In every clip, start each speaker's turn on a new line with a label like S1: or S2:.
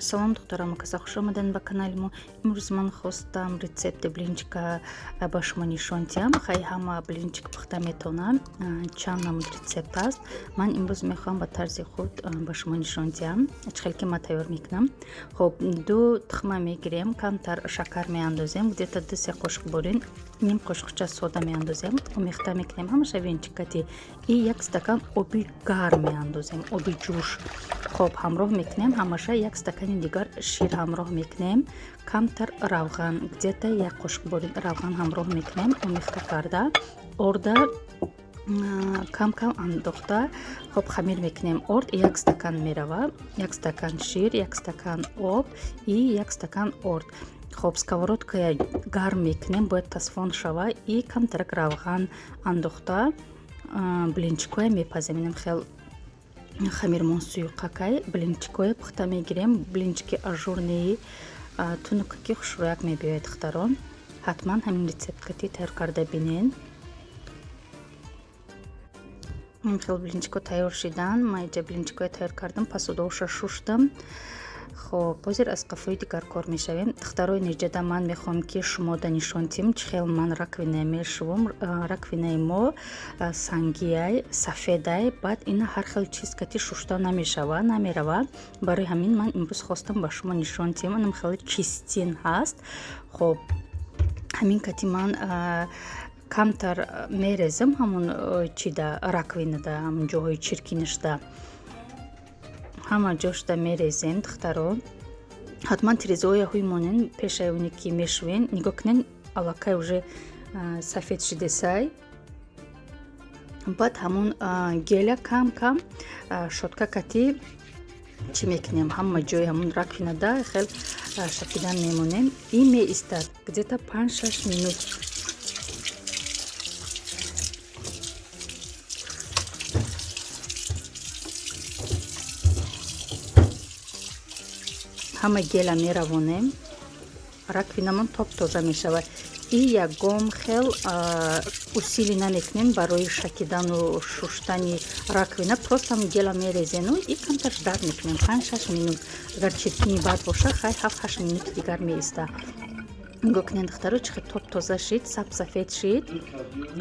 S1: Салом, духтарам, каса хуш омадед ба канали мо. Имрӯз ман хостам рецепти блинчика ба шумо нишон диҳам. Хай, ҳама блинчик пухта метавонам, чанд намуд рецепт аст. Ман имрӯз мехоҳам ба тарзи худ ба шумо нишон диҳам, чӣ хел ки ман тайёр мекунам. Хоб, ду тухма мегирем, камтар шакар меандозем, где-то 2-3 қошуқ борин, ним қошуқча сода меандозем, омехта мекунем ҳамаша венчикати, и як стакан оби гарм меандозем, оби ҷӯш. Хоб, ҳамроҳ мекунем ҳамаша, як стакани дигар шир ҳамроҳ мекунем, камтар равған, где-то як қошуқ борин равған ҳамроҳ мекунем, омехта карда, орда кам кам андохта, хоб, хамир мекунем. Орд як стакан мерава, як стакан шир, як стакан об и як стакан орд. Хоб, сковородкая гарм мекунем, бояд тасфон шава, и камтарак равған андохта блинчикоя мепазем. Инам хел хамирмон суюқакай, блинчикоя пухта мегирем. Блинчики ажурный, тунукаки хушрӯяк мебиёяд. Духтарон, ҳатман ҳамин рецепт кати тайёр карда бинен. Ин хел блинчико тайёр шидан. Ман иҷа блинчикоя тайёр кардам, пасудоша шуштам. Хоб, ҳозир аз қафои дигар кор мешавем. Духтарои неҷада, ман мехоҳам, ки шумода нишон диҳем, чӣ хел ман раковина мешувам. Раковинаи мо сангияй, сафедай, баъд ина ҳар хел чиз кати шушта намешава, намерава. Барои ҳамин ман имрӯз хостам ба шумо нишон диҳем. Инам хеле чистин ҳаст. Хоб, ҳамин кати ман камтар мерезам ҳамон чида, раковинада, ҳамон ҷоҳои чиркинашда, ҳама ҷошда мерезем. Духтаро, ҳатман тирезаҳоя ҳуй монен пешаи оне ки мешӯен. Нигоҳ кунен, аллакай уже сафед шидесай. Баъд ҳамон геля кам кам щётка кати чӣ мекунем, ҳама ҷои ҳамон раковинада хел шакидан мемонем, и меистад где-то 5-6 минут. Ҳама гела меравонем, раковинамон топ тоза мешавад. И ягон хел усилий намекунем барои шакидану шуштани раковина, просто ҳам гела мерезену и камтар ждать мекунем 5-6 минут. Агар чиркини бад боша, хай, 7-8 минути дигар меиста. Нигоҳ кунед, духтаро, чӣ хел топ тоза шид, саб сафед шид.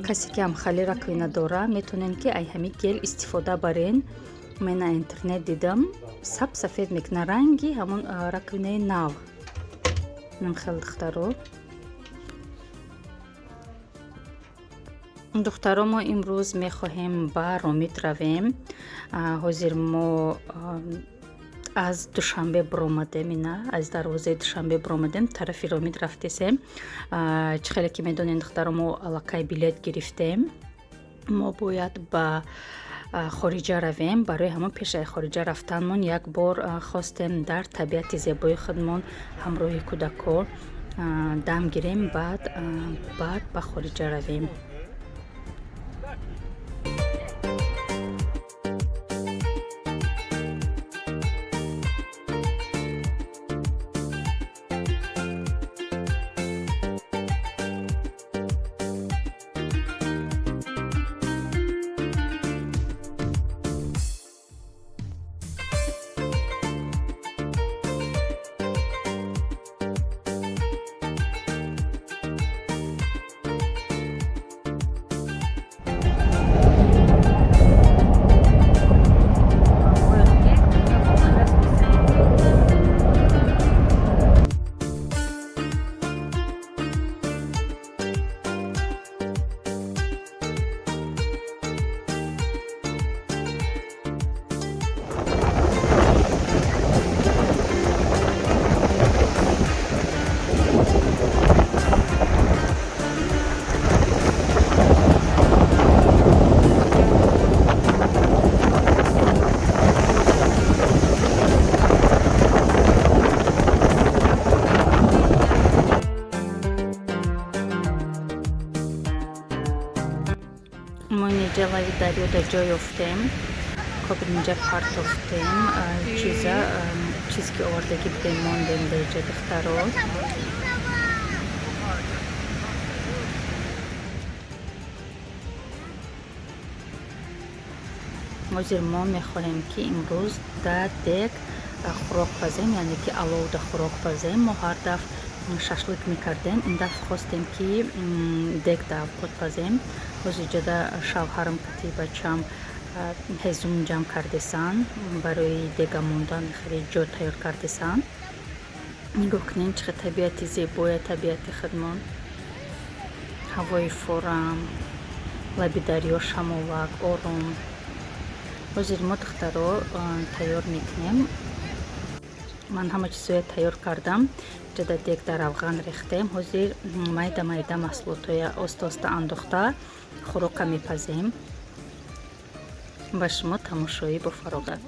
S1: Касе ки ҳамхали раковина дора, метавонем ки ай ҳами гел истифода барен. Ман на интернет дидам, саб сафед мекуна, ранги ҳамон раковинаи нав. Инам хел, духтаро. Духтаро, мо имрӯз мехоҳем ба Ромит равем. Ҳозир мо аз Душанбе биромадем, ина аз дарвозаи Душанбе биромадем, тарафи Ромит рафтесем. Чӣ хеле ки медонем, духтаро, мо аллакай билет гирифтем, мо бояд ба хориҷа равем. Барои ҳамон пешаи хориҷа рафтанмон як бор хостем дар табиати зебои худмон ҳамроҳи кӯдако дам гирем, баъд ба хориҷа равем. Мо инҷа лави дарёда ҷой ёфтем. Хоб, инҷа партофтем чиза, чизе ки овардагӣ будем, мондем дар иҷа, духтаро. Ҳозир мо мехоҳем, ки имрӯз дар дег Хӯрок пазем, яъне ки аловда хӯрок пазем. Мо ҳар дафъ шашлык мекардем, ин дафъ хостем, ки дегда авқот пазем. Ҳозир ҷада шавҳарам кати бачам ҳезум ҷамъ кардесанд, барои дега мондан хеле ҷо тайёр кардесанд. Нигоҳ кунед, чӣ қадр табиати зебоя, табиати худмон, ҳавои форам, лаби дарё, шамолак, ором. Ҳозир мо, духтаро, тайёр мекунем. Ман ҳама чизоя тайёр кардам. Ҷада дег дар равған рехтем. Ҳозир майда майда маҳсулотҳоя оста оста андохта хӯрока мепазем. Ба шумо тамошоӣ бо фароғат.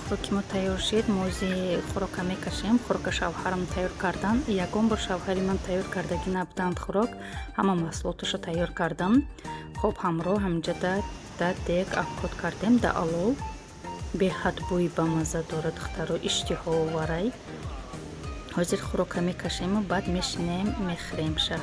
S1: Хӯроки мо тайёр шид. Мо ози хӯрока мекашем. Хӯрока шавҳарам тайёр кардан. Ягон бор шавҳари ман тайёр кардагӣ набуданд хӯрок, ҳама маҳсулоташо тайёр кардам. Хоб, ҳамроҳ ҳаминҷа да дег авқот кардем да алов. Беҳад бӯи бамазза дорад, духтаро, иштиҳооварай. Ҳозир хӯрока мекашему баъд мешинем, мехӯремша.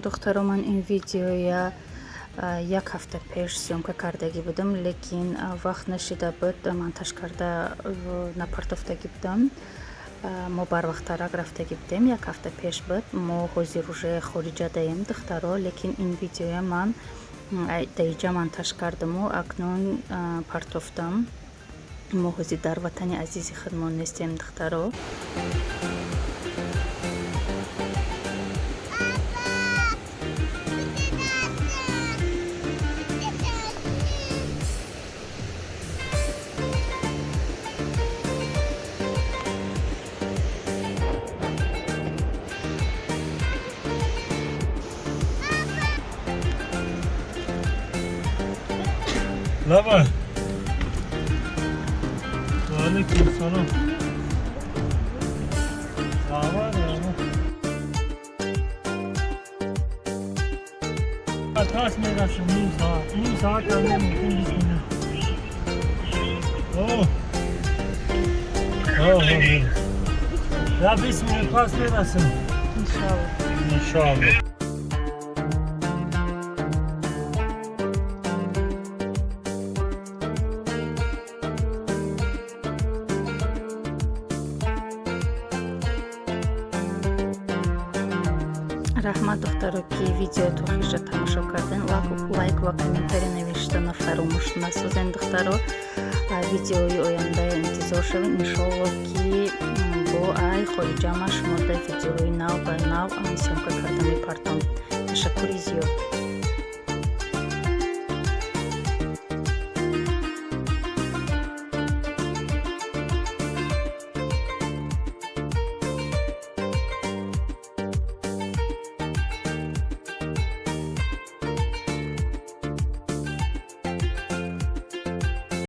S1: Духтаро, ман ин видеоя як ҳафта пеш съёмка кардагӣ будам, лекин вақт нашида буд, монтаж карда напартофтагӣ будам. Мо барвақттарак рафтагӣ будем, як ҳафта пеш буд. Мо ҳозир уже хориҷадаем, духтаро, лекин ин видеоя ман даиҷа монтаж кардаму акнун партофтам. Мо ҳозир дар ватани азизи худмон нестем, духтаро.
S2: Лаба. Ва алейкум салом. Раҳмат, раҳмат. Пас мерасем, ним соат. Ним соат ҳам мумкин, 20 минут. О. О, я 20 минут пас мерасем.
S1: Иншалло.
S2: Иншалло.
S1: Раҳмат, духтаро, ки видео то охирша тамошо карден. Лайк ва комментарий навиштана фаромӯш насозен, духтаро. Видеои оянда интизор шавед. Иншолло, ки бо ай хориҷама шумо дар видеои нав ба нав съёмка карда мепартом. Ташаккури зиёд.